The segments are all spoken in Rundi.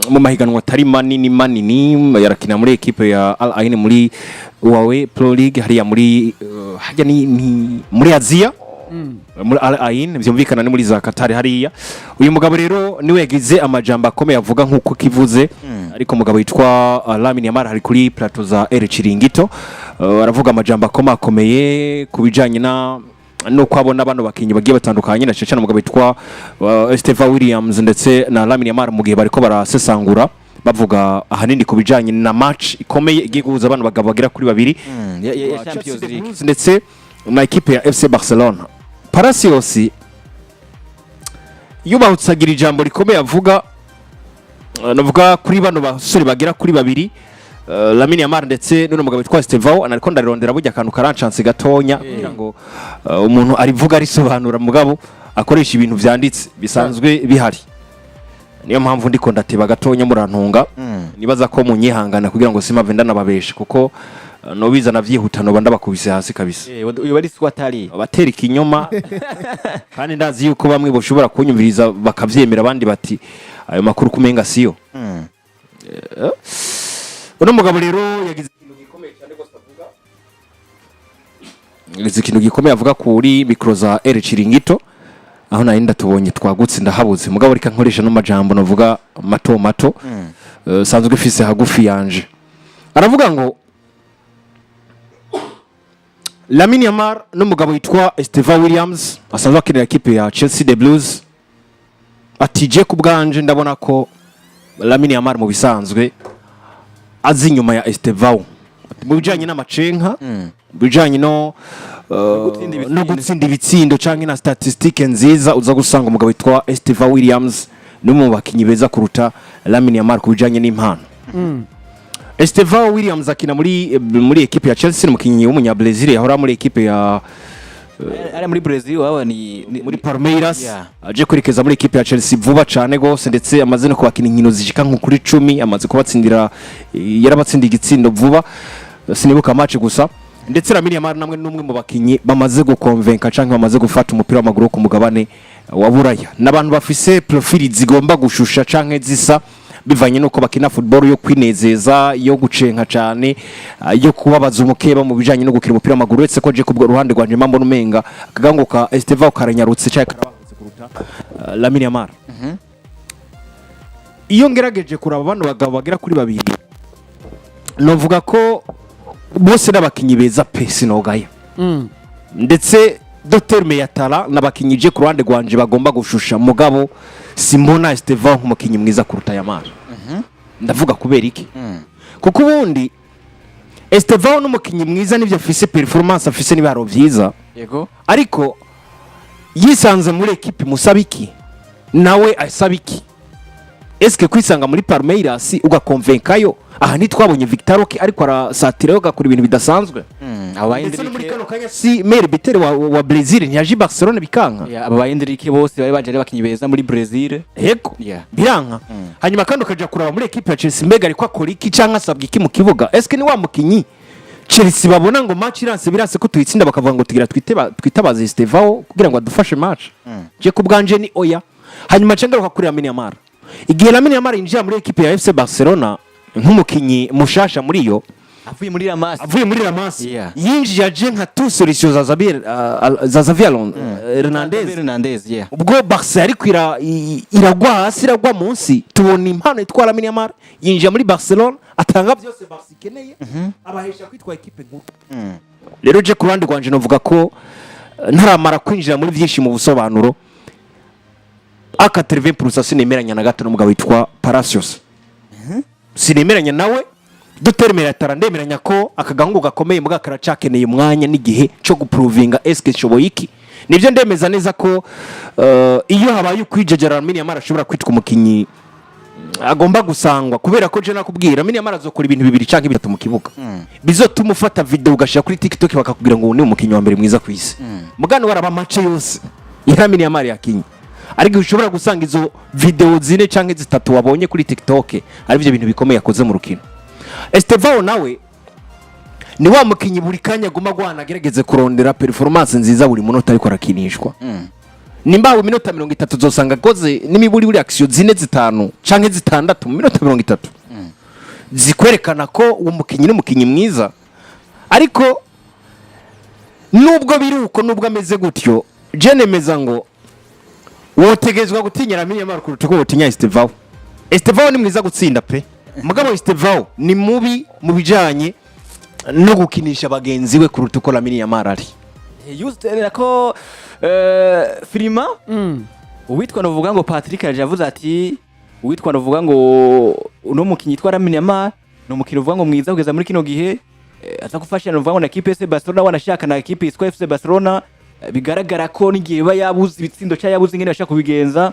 Mu mahiganwa atari manini manini, yarakina muri ekipe ya Al Ain muri UAE Pro League hariya muri hajya ni muri Aziya, muri Al Ain, vyumvikana ni muri za Qatar hariya. Uyu mugabo rero niwe yagize amajambo akomeye avuga nk'uko kivuze, ariko umugabo witwa Lamine Yamal ari kuri plateau za El Chiringuito, aravuga amajambo akomakomeye ku bijanye na nuko abona bano bakinyi bagiye batandukanye, na cyane umugabo witwa Estevao Williams ndetse na Lamine Yamal, mu gihe bariko barasesangura bavuga ahanini ku bijanye na match ikomeye igiye guhuza bano bagabo bagera kuri babiri ya wa Champions Chelsea League. Blues ndetse na ekipe ya FC Barcelona. Palacios yubahutse agira ijambo rikomeye avuga, navuga kuri bano basore bagera kuri babiri, Lamine Yamal ndetse n'uno mugabo witwa Estevao. Ariko ndarondera burya akantu karancanse gatonya kugira ngo umuntu arivuga arisobanura, mugabo akoresha ibintu vyanditse bisanzwe bihari. Niyo mpamvu ndiko ndateba gatonya, murantunga. Nibaza ko munyihangana kugira ngo simave ndanababesha, kuko nobizana vyihuta noba ndabakubise hasi kabisa. Uyu bari swatari. Abatera ikinyoma, kandi ndazi yuko bamwe boshobora kunyumviriza bakavyemera, abandi bati ayo makuru kumenga siyo. Uno mugabo rero yagize ikintu gikomeye cyane rwose avuga, yagize ikintu gikomeye avuga kuri micro za El Chiringuito. Aho nari ndatubonye twagutse ndahabuze, mugabo reka nkoresha no majambo navuga mato mato sanzwe ifise hagufi yanje. Aravuga ngo Lamine Yamal n'umugabo witwa Estevao Williams asanzwe akinira ekipe ya Chelsea the Blues, ati je ku bwanje ndabona ko Lamine Yamal mu bisanzwe azi inyuma ya Estevao mu bijanye n'amacenka, mu bijanye no gutsinda ibitsindo. No gutsinda ibitsindo canke na statistique nziza, uza gusanga umugabo witwa Estevao Williams ni umwe mu bakinyi beza kuruta Lamine Yamal ku bijanye n'impano. Estevao Williams akina muri ekipe ya Chelsea, ni umukinyi w'umunya-Brazil yahora muri ekipe ya Ari muri Brazil waba ni muri Palmeiras. Aje kwerekeza muri ekipe ya Chelsea vuba cane gose, ndetse amaze no kubakina inkino zishika nko kuri 10, amaze kubatsindira, yarabatsindiye igitsindo vuba, sinibuka match gusa. Ndetse Lamine Yamal namwe n'umwe mu bakinyi bamaze gukonvenka canke bamaze gufata umupira w'amaguru wo ku mugabane wa Buraya, n'abantu bafise profil zigomba gushusha canke zisa, bivanye nuko bakina football yo kwinezeza, yo gucenka cane, yo kubabaza umukeba mu bijanye no gukina umupira w'amaguru. Uretse ko je ku ruhande rwanje mbona umenga akagango ka Estevao karanyarutse canke karabangutse kuruta Lamine Yamal. Iyo ngerageje kuraba bano bagabo bagera kuri babiri, novuga ko bose n'abakinyi beza pe, sinogaya. Ndetse Dr Meyatara n'abakinyi je ku ruhande rwanje bagomba gushusha, mugabo simbona Estevao nk'umukinyi mwiza kuruta Yamal. Ndavuga kubera iki? Kuko ubundi Estevao n'umukinyi mwiza nivyo, afise performance, afise n'ibiharo vyiza, ariko yisanze muri ekipe musaba iki, nawe asaba iki? Eske kwisanga muri Palmeiras ugakonvenkayo, aha ntitwabonye Victor Roque ariko arasatirayo agakora ibintu bidasanzwe? Aba Ndetse no muri Endrick kano kanya si meilleur buteur wa Brazil, ntiyaje i Barcelona bikanka? Yeah, aba ba Endrick bose bari baje ari abakinyi beza muri Brazil. Yego. Biranka. Hanyuma kandi ukaja kuraba muri ekipe ya Chelsea, mbega ariko akora iki canke asabwa iki mu kibuga? Eske ni wa mukinyi Chelsea babona ngo match iranse, biranse ko tuyitsinda, bakavuga ngo tugira twitabaze Estevao kugira ngo adufashe match? Je ku bwanje ni oya. Hanyuma nca ngaruka kuri Lamine Yamal. Igihe Lamine Yamal yinjira muri ekipe ya FC Barcelona nk'umukinyi mushasha muri yo, avuye muri La Masia, avuye muri La Masia, yinjiye aje nka tu solution za Xavier za Xavi Hernandez. Hernandez, yeah. Ubwo Barca ariko iragwa hasi, iragwa munsi, tubona impano itwara Lamine Yamal yinjira muri Barcelona, atanga byose Barca ikeneye, abahesha kwitwa ekipe nkuru. Rero je ku ruhande rwanje novuga ko ntaramara kwinjira muri byinshi mu busobanuro, à 80% sinemeranya na gato n'umugabo witwa Palacios, sinemeranya nawe. Dr Meratara ndemeranya ko aka gahungu gakomeye, mbwa karacakeneye umwanya n'igihe cyo guprovinga eske shoboye iki. Nibyo, ndemeza neza ko iyo habaye ukwijejera, Lamine Yamal ashobora kwitwa umukinyi agomba gusangwa, kubera ko je nakubwira, Lamine Yamal azokora ibintu bibiri canke bitatu mu kibuga bizotuma ufata video ugashira kuri TikTok, bakakubwira ngo ni umukinyi wa mbere mwiza ku isi. Mugano waraba match yose ya Lamine Yamal yakinye, ariko ushobora gusanga izo video zine canke zitatu wabonye kuri TikTok ari byo bintu bikomeye yakoze mu rukino. Estevao nawe ni wa mukinyi buri kanya aguma agwana, agerageze kurondera performance nziza buri munota ariko arakinishwa. Nimba hawe iminota 30, uzosanga akoze n'imiburiburi action zine, zitanu canke zitandatu mu minota 30 zikwerekana ko uwo mukinyi ni umukinyi mwiza. Ariko nubwo biri uko, nubwo ameze gutyo, je nemeza ngo wotegezwa gutinya Lamine Yamal kuruta uko wotinya Estevao. Estevao ni mwiza gutsinda pe, mugabo Estevao ni mubi mu bijanye no gukinisha bagenzi we kuruta uko Lamine Yamal ari. Juste ko Firima, uwitwa novuga ngo Patrick yaje yavuze ati uwitwa novuga ngo uno mukinyi yitwa Lamine Yamal ni umukinyi uvuga ngo mwiza kugeza muri kino gihe, aza gufasha novuga ngo na équipe FC Barcelona, wanashaka na équipe yitwa FC Barcelona. Bigaragara ko n'igihe iba yabuze ibitsindo cyangwa yabuze ingene bashaka kubigenza,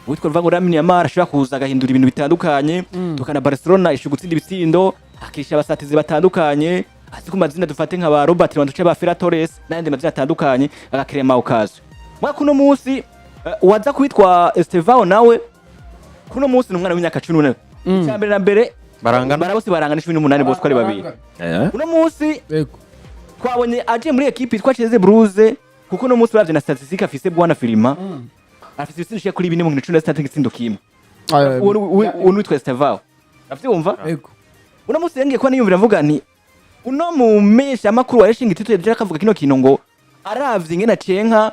uwitwa novuga ngo Lamine Yamal ashobora kuza agahindura ibintu bitandukanye. Tukana Barcelona ishobora gutsinda ibitsindo, akisha abasatizi batandukanye azi ku mazina, dufate nka ba Robert Lewandowski, ba Ferran Torres n'ayandi mazina atandukanye, agakirema occasion. Mwaka uno munsi waza kwitwa Estevao nawe kuno munsi ni umwana w'imyaka 18. Icya mbere na mbere, Barangana. bara bose barangana 18, bose uko ari babiri. Uno munsi twabonye aje muri ekipi yitwa Chelsea Blues, kuko uno munsi uravye na statistique afise, bwana Filima, afise ibitsindo bishika kuri 4 mu nkino 16, igitsindo kimwe. Uwo witwa Estevao, avyumva? Yego. Uno munsi yangiye kuba niyumvira, mvuga nti uno mumesha makuru wa Racing Tito yaje akavuga kino kintu ngo aravye ingene acenka,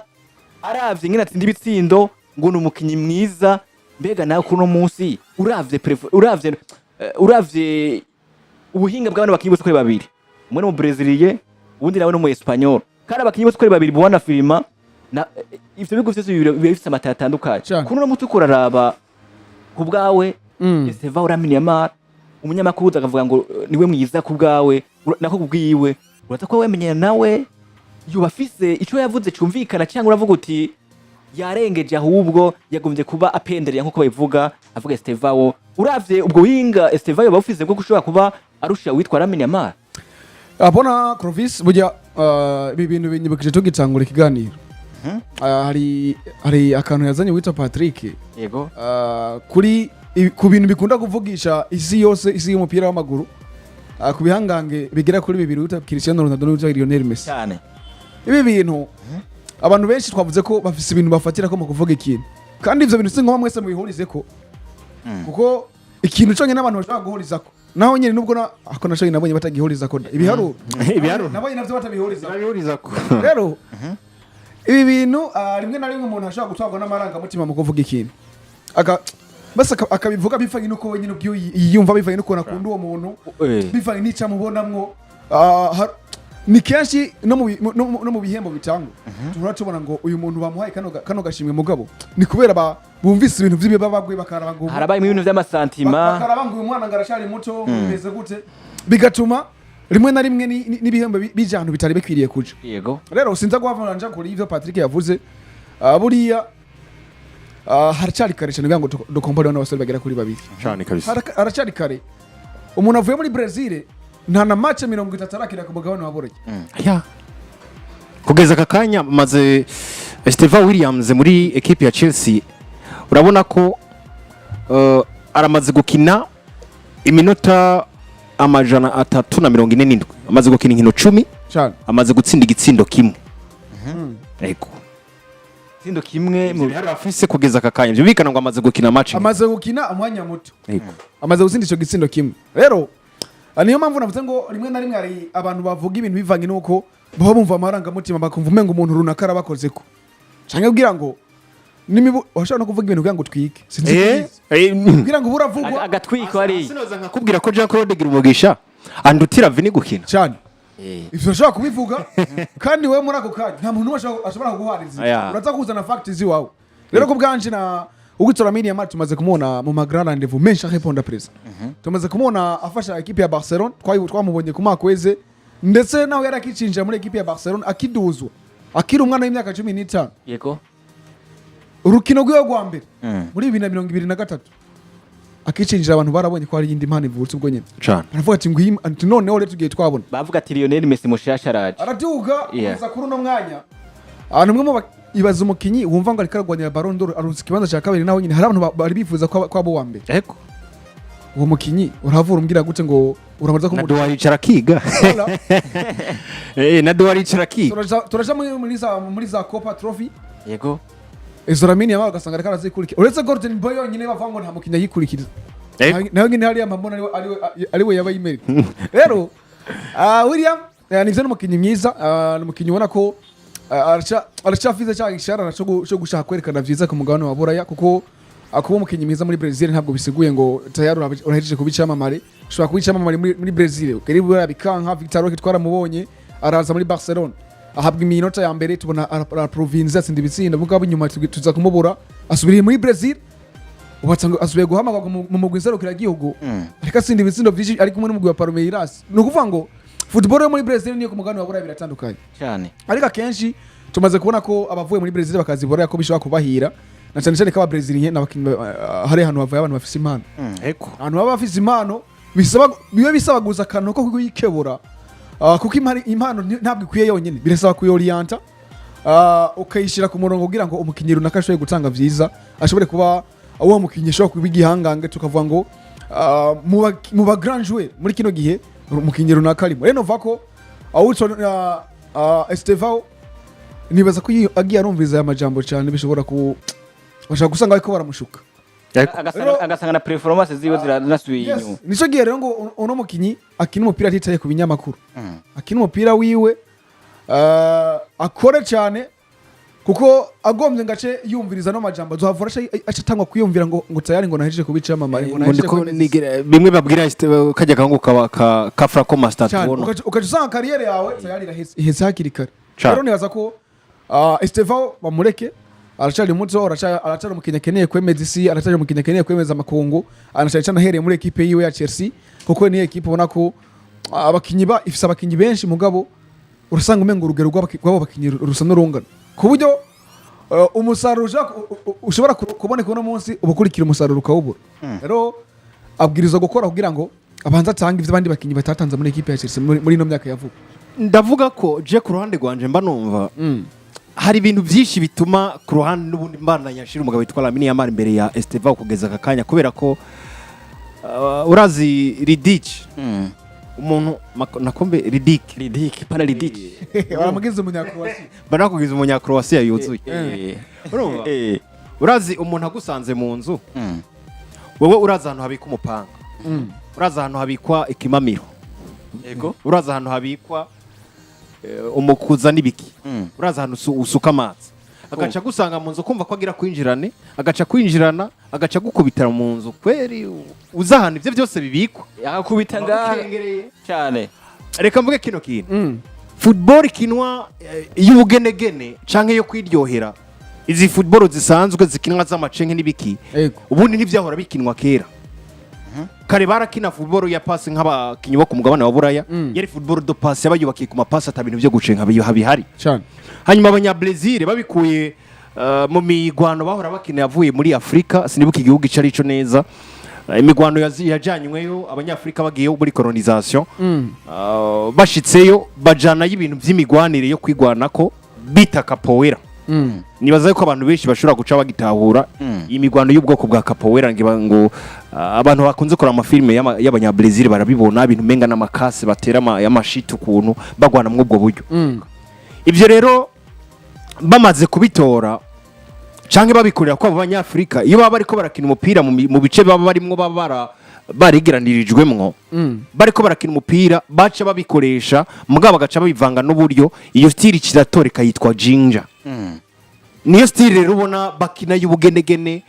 aravye ingene atsinda ibitsindo, ngo ni umukinyi mwiza. Mbega nawe kuri uno munsi uravye ubuhinga bw'abana bakinyi bose uko ari babiri, umwe ni umubreziliye, uwundi nawe ni umu Espagnol, kandi abakinyi bose uko ari babiri, bwana Filima, na ivyo bihugu vyose bibiri biba bifise amata atandukanye. Cane. Kuri uno munsi uriko uraraba ku bwawe Estevao, Lamine Yamal, umunyamakuru uza akavuga ngo niwe mwiza ku bwawe, nako kubwiwe, uraza kuba wemenyana nawe yoba afise ico yavuze cumvikana, cyangwa uravuga uti yarengeje, ahubwo yagombye kuba apendereye nkuko babivuga, avuga Estevao? Uravye ubwo buhinga Estevao yoba bufise bwo gushobora kuba arusha witwa Lamine Yamal? Abona Clovis, burya ibi bintu binyibukije tugitangura ikiganiro. Hari akantu yazanye witwa Patrick. Kuri ku bintu bikunda kuvugisha isi yose, isi y'umupira w'amaguru, ku bihangange bigera kuri bibiri, witwa Cristiano Ronaldo n'uwitwa Lionel Messi. Ibi bintu abantu benshi twavuze ko bafise ibintu bafatira ko mu kuvuga ikintu, kandi ivyo bintu si ngombwa mwese mubihurize ko, kuko ikintu conyine abantu bashobora guhurizako, naho nyine nubwo na ako naco nabonye batagihurizako da ibiharuro. Ibiharuro. Nabonye navyo batabihurizako. Babihuriza ko. Rero ibi bintu rimwe na rimwe umuntu ashobora gutwarwa n'amarangamutima mu kuvuga ikintu, aka basi akabivuga bivanye n'uko wenyine ubwiwe yiyumva, bivanye n'ukuntu akunda uwo muntu, bivanye n'icyo amubonamwo. Ni kenshi no mu bihembo bitangwa tuhora tubona ngo uyu muntu bamuhaye kano gashimwe, mugabo ni kubera bumvise ibintu by'ibibabagwe, bakaraba ngo Harabayemo ibintu vy'ama sentiments. Bakaraba ngo uyu mwana ngo aracari muto, ngo bimeze gute, bigatuma rimwe na rimwe n'ibihembo bija ahantu bitari bikwiriye kuja. Rero sinza guhavana nja kuri ivyo Patrick yavuze. Buriya haracyari kare cyane kugira ngo dukompare n'abasore bagera kuri babiri. Cyane kabisa. Haracyari kare. Umuntu avuye muri Brazil, nta na match 30 arakira ku mugabane wa Buraya. Ya. Kugeza aka kanya maze Estevao Williams muri ekipe ya Chelsea, urabona ko aramaze gukina iminota 347, amaze gukina inkino 10, cyane. amaze gutsinda igitsindo kimwe. Ego. Igitsindo kimwe mu Ibiharuro afise kugeza aka kanya byumvikana ngo amaze gukina match imwe. Amaze gukina umwanya muto, Ego. amaze gutsinda ico gitsindo kimwe. Rero niyo mpamvu navuze ngo rimwe na rimwe hari abantu bavuga ibintu bivanye n'uko baba bumva amarangamutima, bakumva umenga umuntu runaka arabakozeko, canke kugira ngo n'imibu washobora no kuvuga ibintu kugira ngo utwike, sinzi ko ubizi. Kugira ngo uburavugwa. Agatwiko hariya. Sinoza nkakubwira ko Jean Claude Girumugisha andutira Vini gukina. Cyane, ivyo urashobora kubivuga, kandi wewe muri ako kanya nta muntu n'umwe ashobora kuguhariza. Aya. Uraza kuzana facts iwawe. Rero ku bwanje na uwitwa Lamine Yamal, tumaze kumubona mu ma grand rendez-vous menshi areponda présent, tumaze kumubona afasha ekipe ya Barcelona. Twamubonye ku mwaka weze, ndetse naho yari akicinjira muri ekipe ya Barcelona, akiduzwa akiri umwana w'imyaka 15. Urukino rwiwe rwa mbere muri 2023 akicinjira, abantu barabonye ko hari iyindi mpano ivutse ubwo nyine. Cyane. Baravuga ati ngwiyi, ati noneho rero tugiye twabona. Bavuga ati Lionel Messi mushasha araje. Araduga kugeza kuri uno mwanya. Ahantu umwe mu ibaza umukinyi wumva ngo ariko aragwanira Ballon d'Or, arutse ikibanza cya kabiri, naho nyine hari abantu bari bifuza ko aba uwa mbere. Ego. Uwo mukinyi uravura umbwira gute ngo uramaze Na kumuca? Duwa yicara akiga. Na Duwa yicara akiga. Turaja muri za Copa Trophy. Izo Lamine Yamal ugasanga ariko arazikurikira, uretse Golden Boy yonyine bavuga ngo nta mukinnyi ayikurikiriza. Nayo nyine hariya mbona ariwe yaba yimerita. Rero William, nivyo, ni umukinnyi mwiza, ni umukinnyi ubona ko aracyafise cya gisharara cyo gushaka kwerekana vyiza ku mugabane wa Buraya, kuko kuba umukinnyi mwiza muri Brazil ntabwo bisiguye ngo tayari urahejeje kuba icyamamare. Ushobora kuba icyamamare muri Brazil ukari Buraya bikanka. Victor Roque twaramubonye, araza muri Barcelona, ahabwa iminota ya mbere, tubona araprovinze, atsinda ibitsinda, mugabo inyuma tuza kumubura, asubiriye muri Brazil, ubu asubiye guhamagarwa mu mugwi nserukiragihugu, ariko atsinda ibitsindo byinshi ari kumwe n'umugwi wa Palmeiras. Ni ukuvuga ngo football yo muri Brazil niyo ku mugabane wa Buraya biratandukanye. Cyane. Ariko akenshi tumaze kubona ko abavuye muri Brazil bakaza i Buraya ko bishobora kubahira, na cyane cyane ko ababrezilien n'abakinnyi hari ahantu havuye abantu bafise impano, ahantu baba bafise impano bisaba, biba bisaba gusa akantu ko kuyikebura. Kuko impano ntabwo ikwiye yonyine, birasaba kuyoriyanta, ukayishyira ku murongo kugira ngo umukinnyi runaka ashobore gutanga vyiza, ashobore kuba uwo mukinnyi ashobora kuba igihangange, tukavuga ngo mu ba grand joueur muri kino gihe umukinnyi runaka arimo. Rero nova ko awitwa Estevao, nibaza ko iyo agiye arumviriza aya majambo cyane, bishobora ku bashobora gusanga bariko baramushuka. Agasanga na performance ziwe ziranasubiye inyuma. Nico gihe rero ngo uno mukinyi akina umupira atitaye ku binyamakuru, akina umupira wiwe, akore cyane, kuko agombye ngo ace yumviriza no majambo azohavura aca atangwa kwiyumvira ngo tayari ngo nahejeje kuba icamamare, ngo ngo nahejeje ndiko kwemeza isi. nigera bimwe babwira kajya gahungu ka Franco Master Cyane. tubona. Ukaca usanga carrière yawe tayari iraheze, iheze hakiri kare. Cane. Rero nibaza ko Estevao bamureke, aracari muto, aracari umukinnyi akeneye kwemeza isi, aracari umukinnyi akeneye kwemeza amakungu, anacari cyane ahereye muri ekipe yiwe ya Chelsea, kuko niyo ekipe ubona ko abakinyi ba ifise abakinyi benshi, mugabo urasanga umenga urugero rw'abo bakinyi rusa n'urungano, ku buryo umusaruro ushobora kuboneka uno munsi, uba ukurikira umusaruro ukawubura. Rero abwirizwa gukora kugira ngo abanze atange ivyo abandi bakinyi batatanze muri ekipe ya Chelsea muri ino myaka ya vuba. Ndavuga ko je ku ruhande rwanje mba numva hari ibintu byinshi bituma ku ruhande n'ubundi mbandanya nshira umugabo witwa Lamine Yamal imbere ya Estevao kugeza aka kanya, kubera ko urazi Ridic, umuntu nakombe Ridic. Ridic pana Ridic. Baramugize umunyakroatia. Banakugize umunyakroatia yuzuye. Urumva? Eh. Urazi umuntu agusanze mu nzu, wowe urazi ahantu habikwa umupanga, urazi ahantu habikwa ikimamiro, urazi ahantu habikwa umukuza n'ibiki, urazi ahantu usuka amazi, agaca agusanga mu nzu, kumva ko agira kwinjirane, agaca kwinjirana, agaca gukubitira mu nzu, kweri uzi ahantu ibyo byose bibikwa? Yakubita ngaha. Agukengereye. Cyane. Reka mvuge kino kintu: football ikinwa y'ubugenegene canke yo kwiryohera, izi football zisanzwe zikinwa z'amacenke n'ibiki, ubundi ntibyahora bikinwa kera. Kare barakina football ya passe nk'abakinyi bo ku mugabane wa Buraya. Yari football de passe, yabayubakiye ku mapasi, ata bintu byo gucenka bihari. Hanyuma Abanyabrezil babikuye mu migwano bahora bakina yavuye muri Afurika, sinibuka igihugu ico arico neza. Imigwano yajanyweyo Abanyafurika bagiyeyo muri colonisation. Bashitseyo bajanayo ibintu vy'imigwanire yo kwigwanako bita capoeira. Nibaza yuko abantu benshi bashobora guca bagitahura iyi migwano y'ubwoko bwa capoeira, ngo abantu bakunze kureba amafilime y'Abanyabrezil barabibona, ibintu umenga n'amakase batera y'amashiti, ukuntu bagwana muri ubwo buryo. Ibyo rero bamaze kubitora canke babikorera ko abo Banyafurika, iyo baba bariko barakina umupira mu bice baba barimwo, baba baregeranirijwemwo, bariko barakina umupira, baca babikoresha, mugabo bagaca babivanga n'uburyo iyo style kiratoreka yitwa ginga. Niyo style rero ubona bakina y'ubugenegene,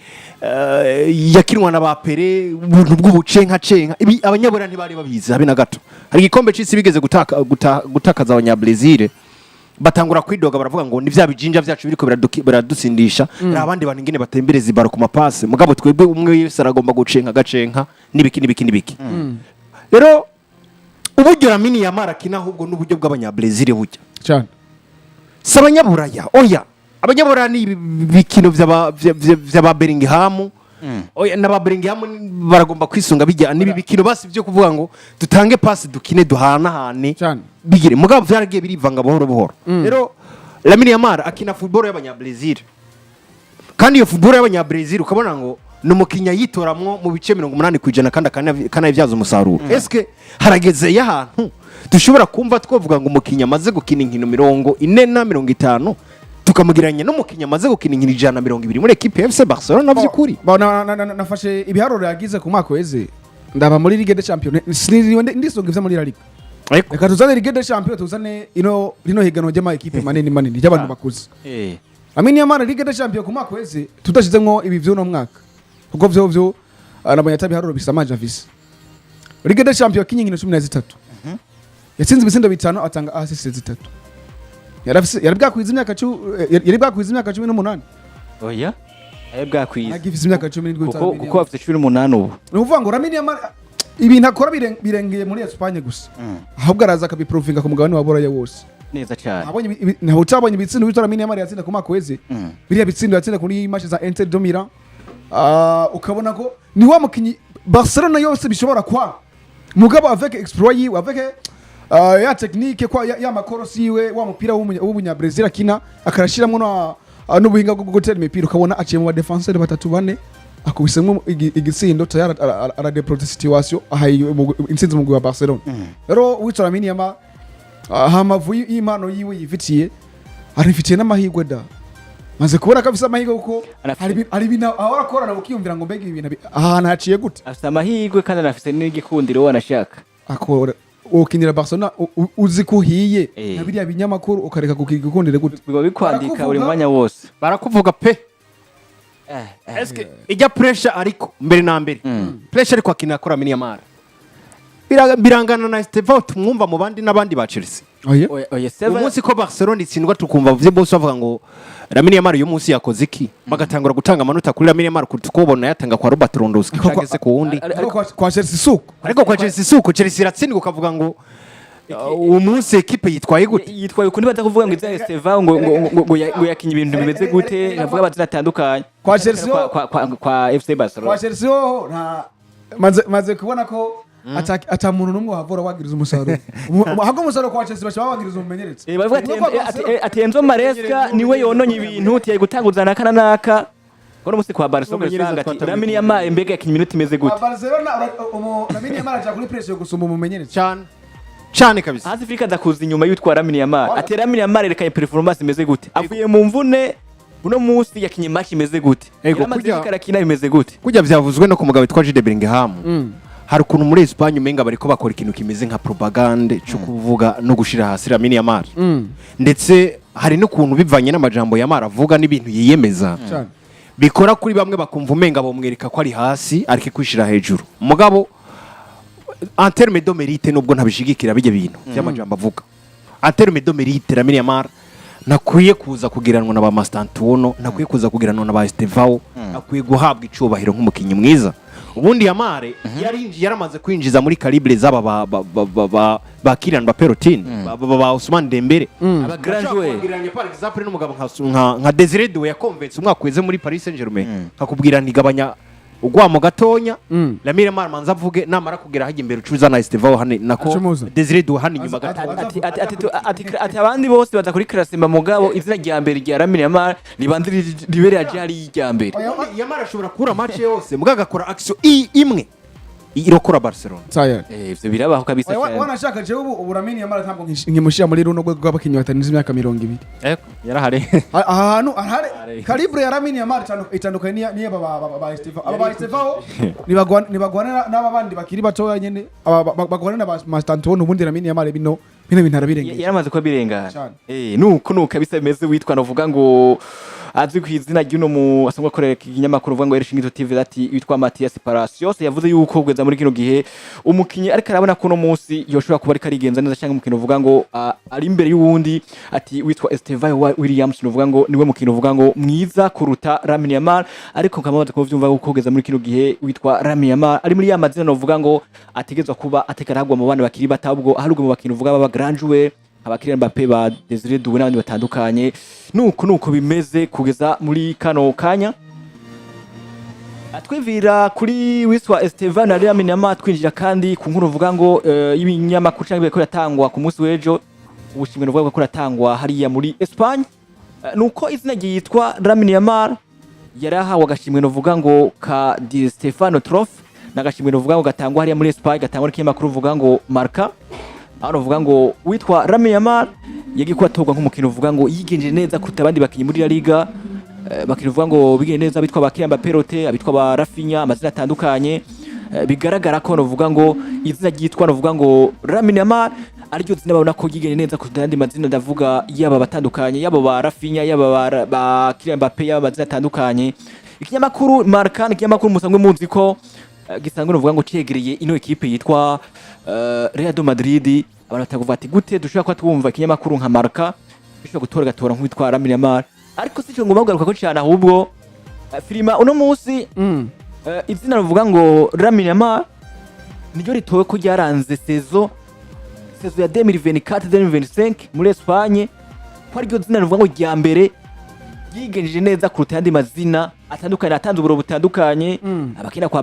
yakinwa na ba Pele, ubuntu bw'ubucenka cenka. Ibi Abanyabura ntibari babizi habe na gato. Hari igikombe c'isi bigeze gutakaza Abanyabrezil, batangura kwidoga, baravuga ngo ni bya bijinja byacu biriko biradutsindisha, hari abandi bantu ingene batembereza ibaro ku mapasi, mugabo twebwe umwe wese aragomba gucenka, agacenka n'ibiki n'ibiki n'ibiki. Rero uburyo Lamine Yamal akina ahubwo n'uburyo bw'Abanyabrezil burya si Abanyaburaya, oya. Abanyaburaya ni ibi bikino vy'aba Bellingham, oya, n'aba Bellingham baragomba kwisunga bijya n'ibi bikino basi byo kuvuga ngo dutange pasi, dukine, duhanahane, bigire. Mugabo vyaragiye birivanga buhoro buhoro. Rero Lamine Yamal akina football y'Abanyabrezil, kandi iyo football y'Abanyabrezil ukabona ngo ni umukinnyi ayitoramwo mu bice 80%, kandi akanabibyaza umusaruro. Eske harageze y'ahantu dushobora kumva twavuga ngo umukinnyi amaze gukina inkino 40 na 50 Tukamugereranya n'umukinnyi amaze gukina inkino 120 muri ekipe ya FC Barcelona by'ukuri. Ba- na- nafashe ibiharuro yagize ku mwaka weze, ndaba muri Ligue des Champions, siniriwe ndisonga ivyo muri La Liga. Ariko Reka tuzane Ligue des Champions, tuzane ino rino higanwa ry'ama ekipe manini manini ry'abantu bakuze. Lamine Yamal, Ligue des Champions ku mwaka weze, tudashizemwo ibi vy'uno mwaka, kuko vyo nabonye ata biharuro bisamaje afise. Ligue des Champions yakinye inkino 13, yatsinze ibitsindo bitanu, atanga assist zitatu. Yarafise, yari bwakwiza imyaka 18. Oya, aye bwakwiza. Agifise imyaka 17. Kuko bafite 18 ubu. Ni ukuvuga ngo Lamine Yamal ibintu akora birengeye muri Espagne gusa, ahubwo araza akabiprovinga ku mugabane wa Buraya wose. Neza cyane. Abonye ntabwo utabonye ibitsindo bitwa Lamine Yamal yatsinda ku mwaka weze, biriya bitsindo yatsinda kuri match za Inter de Milan, ukabona ko ni wa mukinyi Barcelona yose bishobora kwa mugabo avec exploit yiwe, avec ya technique kwa ya makorosi yiwe, wa mupira w'umunya Brazil akina, akarashiramwo na n'ubuhinga bwo gutera imipira, ukabona aciye mu ba défenseur batatu bane, akubisemwo igitsindo, tayari aradébloque situation, ahaye intsinzi umugwi wa Barcelona. Rero witwa Lamine Yamal, hamavu y'impano yiwe yifitiye, arifitiye n'amahirwe da. Maze kubona ko afise amahirwe, kuko hari ibintu ahora akorana ukiyumvira ngo mbega ibi bintu ahantu haciye gute? Afite amahirwe kandi anafite n'igikundiro wanashaka. Akora ukinira Barcelona, uzi ko uhiye na biriya binyamakuru, ukareka kukigukundire gute? Biba bikwandika buri Barakuvuga. mwanya wose. Barakuvuga pe. Eske ijya pressure, ariko mbere na mbere pressure ariko akinira kuri Lamine Yamal birangana na Estevao tumwumva mu bandi n'abandi ba Chelsea? Oya. Oya, oya. Uyu Seven munsi ko Barcelona itsindwa, tukumva vyo bose bavuga ngo Lamine Yamal uyu munsi yakoze iki, bagatangura gutanga amanota kuri Lamine Yamal kuruta uko ubona yatanga kwa Robert Lewandowski cyangwa se ku wundi. Ariko kwa Chelsea suko. Ariko kwa Chelsea si uko. Chelsea iratsindwa ukavuga ngo uwo munsi ekipe yitwaye gute? Yitwaye ukuntu baza kuvuga ngo izina Estevao ngo yakinye ibintu bimeze gute, bavuga amazina atandukanye. Kwa Chelsea kwa FC Barcelona. Kwa Chelsea ho nta maze kubona ko ata muntu n'umwe wavura wagiriza umusaruro. Ahubwo umusaruro kwa Chelsea bashobora wagiriza umumenyereza. Bavuga ati Niwe kwa Barcelona. Ati Enzo Maresca niwe yononye ibintu, tiyaye gutanguza naka na naka. Kono musi kwa Barcelona Umumenyereza usanga ati twatanguye. Lamine Yamal mbega yakinye iminota imeze Kwa gute? Barcelona Lamine Yamal aja kuri pressure gusumba umumenyereza. Cyane cyane kabisa. Hasi Afrika aza inyuma yitwa Lamine Yamal. Ati Lamine Yamal yerekanye performance imeze gute? Avuye mu mvune, uno munsi yakinye match imeze gute? Ego, Yaramaze kurya- arakina bimeze gute? Kujya byavuzwe no ku mugabo witwa Jude Bellingham, hari ukuntu muri Espagne umenga bariko bakora ikintu kimeze nka propagande cyo kuvuga no gushira hasi Lamine Yamal, ndetse hari n'ukuntu bivanye n'amajambo Yamal avuga n'ibintu yiyemeza bikora kuri bamwe, bakumva umenga bomwereka ko ari hasi areke kwishira hejuru. Mugabo en terme de mérite, nubwo ntabishigikira bijya bintu by'amajambo avuga, en terme de mérite Lamine Yamal ntakwiye kuza kugiranwa na ba Mastantuono, ntakwiye kuza kugiranwa na ba Estevao, akwiye guhabwa icubahiro nk'umukinnyi mwiza. Ubundi Yamal yarinjiye, yaramaze kwinjiza muri calibre z'aba ba Kylian Mbappé Lottin, ba Ousmane Dembele. Aba grand joueur. Kugereranya par exemple n'umugabo nka Desire Doué yakonvense umwaka weze muri Paris Saint-Germain, nkakubwira ntigabanya ugwamo gatonya, Lamine Yamal manza avuge, namara kugera hajya imbere ucuza na Estevao hano nako Acumuza. Desire Doué hano inyuma gato. Ati abandi bose baza kuri classement, mugabo izina rya mbere rya Lamine Yamal ribanze ribere rya irya mbere. Ubundi Yamal ashobora kubura match yose, mugabo agakora action imwe irokora Barcelona. Tayari. Ivyo birabaho kabisa Oya, cyane. Wanashaka jewe ubu Lamine Yamal ntabwo nkimushyira muri runo rwego rw'abakinnyi batarenze imyaka 20. Yarahari. Aha hantu arahari calibre ya Lamine Yamal itandukanye n'iya ba Estevao. Aba ba Estevao nibagwana n'aba bandi bakiri batoya nyene, aba bagwana na ba Mastantuono. Ubundi Lamine Yamal bino bintu arabirengeye. Yaramaze kuba birengana. Cyane. Nuko kabisa bimeze. Witwa novuga ngo azwi ku izina ry'uno mu asanzwe akorera ikinyamakuru uvuga ngo El Chiringuito TV, ati witwa Matias Palacios yavuze yuko kugeza muri kino gihe umukinyi ariko arabona ko uno munsi yoshobora kuba ariko arigenza neza, cyangwa umukino uvuga ngo ari imbere y'uwundi, ati witwa Estevao Williams, uvuga ngo niwe mukino uvuga ngo mwiza kuruta Lamine Yamal. Ariko nkaba ko vyumva ko kugeza muri kino gihe witwa Lamine Yamal ari muri ya mazina novuga ngo ategezwa kuba atekaragwa mu bana bakiri bato, ahubwo aharugwa mu bakintu uvuga baba grand joueur aba Kylian Mbappé, ba Desire Doué n'abandi batandukanye. Nuko bimeze kugeza muri kano kanya. Twivira kuri wiswa Esteban na Lamine Yamal, twinjira kandi ku nkuru uvuga ngo y'ibinyamakuru cyangwa ibiriko biratangwa ku munsi w'ejo, ubushimwe buvuga ko buratangwa hariya muri Espagne. Nuko izina ryitwa Lamine Yamal yarahawe agashimwe novuga ngo ka Di Stefano Trophy, n'agashimwe novuga ngo gatangwa hariya muri Espagne, gatangwa n'ikinyamakuru uvuga ngo Marca, aho novuga ngo witwa Lamine Yamal. Yagiye kuba atorwa nk'umukino uvuga ngo yigenje neza kuruta abandi bakinyi muri La Liga, bakinyi uvuga ngo bigenje neza bitwa ba Kylian Mbappé, abitwa ba Raphinha, amazina atandukanye. Bigaragara ko novuga ngo izina ryitwa novuga ngo Lamine Yamal ariryo zina babona ko yigenje neza kuruta ayandi mazina, ndavuga yaba batandukanye, yaba ba Raphinha, yaba ba Kylian Mbappé, yaba amazina atandukanye. Ikinyamakuru Marca ni ikinyamakuru musanzwe muzi ko gisanzwe novuga ngo cegereye ino ekipe yitwa Real de Madrid. Abantu batakuvuga ati gute dushobora kuba twumva ikinyamakuru nka Marca gishobora gutora gatora nk'uwitwa Lamine Yamal? Ariko si cyo ngomba kugaruka ko cyane, ahubwo filima uno munsi izina ruvuga ngo Lamine Yamal niryo ritowe ko ryaranze saison ya 2024 2025 muri Espagne, ko ariryo zina rivuga ngo rya mbere ryigenjeje neza kuruta ayandi mazina atandukanye, atanze uburo butandukanye abakina kwa